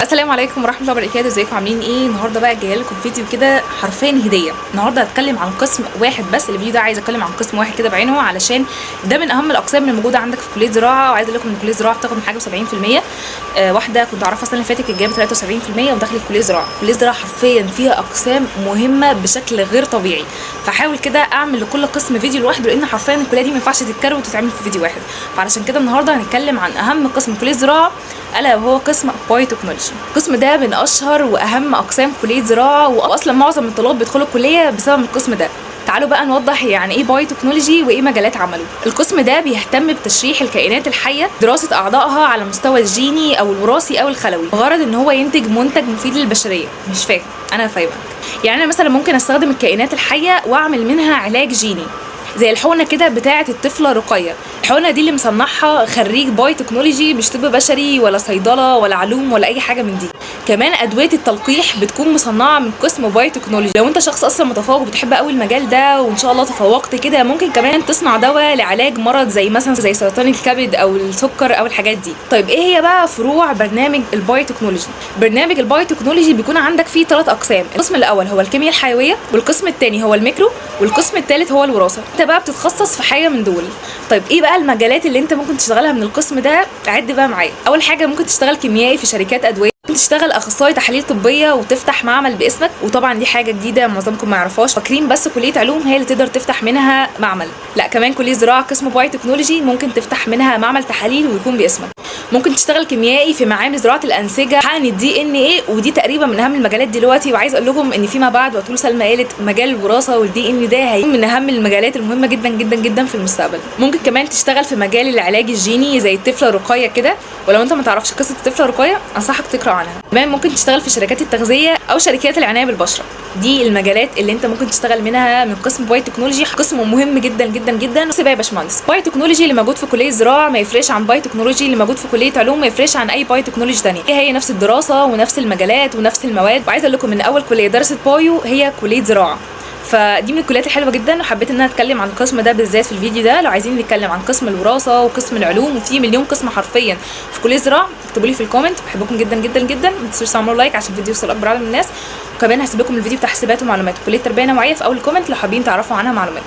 السلام عليكم ورحمة الله وبركاته. ازيكم عاملين ايه؟ النهارده بقى جاية لكم فيديو كده حرفيا هديه. النهارده هتكلم عن قسم واحد بس، الفيديو ده عايزه اتكلم عن قسم واحد كده بعينه، علشان ده من اهم الاقسام اللي موجودة عندك في كليه زراعه. وعايزه اقول لكم ان كليه زراعة بتاخد من حاجة 70%. واحدة كنت اعرفها السنة اللي فاتت كانت جايبه 73% ودخلت كليه زراعة. كليه زراعة حرفيا فيها اقسام مهمة بشكل غير طبيعي، فحاول كده اعمل لكل قسم فيديو لوحده، لان حرفيا الكلية دي ما ينفعش تتكرر وتتعمل في فيديو واحد. فعلشان كده النهارده هنتكلم عن اهم قسم في كليه زراعة، الا وهو قسم biotechnology. القسم ده من اشهر واهم اقسام كليه زراعة، واصلا معظم الطلاب بيدخلوا الكلية بسبب القسم ده. تعالوا بقى نوضح يعني ايه biotechnology وايه مجالات عمله. القسم ده بيهتم بتشريح الكائنات الحية، دراسة اعضائها على المستوى الجيني او الوراثي او الخلوي، بغرض ان هو ينتج منتج مفيد للبشرية. مش فاهم؟ انا فاهمك. يعني انا مثلا ممكن استخدم الكائنات الحية واعمل منها علاج جيني، زي الحقنة كده بتاعه الطفلة رقيه. الحقنة دي اللي مصنعها خريج biotechnology، مش طب بشري ولا صيدلة ولا علوم ولا اي حاجة من دي. كمان ادوية التلقيح بتكون مصنعه من قسم biotechnology. لو انت شخص اصلا متفوق وبتحب قوي المجال ده وان شاء الله تفوقت كده، ممكن كمان تصنع دواء لعلاج مرض زي مثلا زي سرطان الكبد او السكر او الحاجات دي. طيب ايه هي بقى فروع برنامج ال biotechnology؟ برنامج ال biotechnology بيكون عندك فيه ثلاث اقسام. القسم الاول هو الكيمياء الحيوية، والقسم الثاني هو الميكرو، والقسم الثالث هو الوراثة. انت بقى بتتخصص في حاجة من دول. طيب ايه بقى المجالات اللي انت ممكن تشتغلها من القسم ده؟ عد بقى معايا. اول حاجة ممكن تشتغل كيميائي في شركات ادوية، ممكن تشتغل اخصائي تحاليل طبية وتفتح معمل باسمك، وطبعا دي حاجة جديدة معظمكم ما يعرفهاش، فاكرين بس كليه علوم هي اللي تقدر تفتح منها معمل. لا، كمان كليه زراعة قسم biotechnology ممكن تفتح منها معمل تحاليل ويكون باسمك. ممكن تشتغل كيميائي في معامل زراعة الانسجة، حقن ال DNA، ودي تقريبا من اهم المجالات دلوقتي. وعايز اقول لكم ان فيما بعد وطول سلمى قالت مجال الوراثة وال DNA ده هيكون من اهم المجالات المهمة جدا جدا جدا في المستقبل. ممكن كمان تشتغل في مجال العلاج الجيني زي الطفلة رقيه كده، ولو انت ما تعرفش قصة الطفلة رقيه انصحك تقرا عنها. كمان ممكن تشتغل في شركات التغذية او شركات العناية بالبشره. دي المجالات اللي انت ممكن تشتغل منها من قسم biotechnology، قسم مهم جدا جدا جدا. بص بقى يا باشمهندس، biotechnology اللي موجود في كليه زراعة ما يفرقش عن biotechnology اللي موجود في كليه علوم، ما يفرقش عن اي biotechnology ثانية. هي نفس الدراسة ونفس المجالات ونفس المواد. وعايزه اقول لكم ان اول كليه درست bio هي كليه زراعة، فدي من الكليات الحلوة جدا. وحبيت ان انا اتكلم عن القسم ده بالذات في الفيديو ده. لو عايزين نتكلم عن قسم الوراثة وقسم العلوم، وفي مليون قسم حرفيا في كليه زراعة، اكتبوا لي في ال comment. بحبكم جدا جدا جدا، ما تنسوش تعملوا like عشان الفيديو يوصل اكبر عدد من الناس. وكمان هسيب لكم الفيديو بتاع حسابات ومعلومات كليه التربية النوعية في اول comment لو حابين تعرفوا عنها معلومات.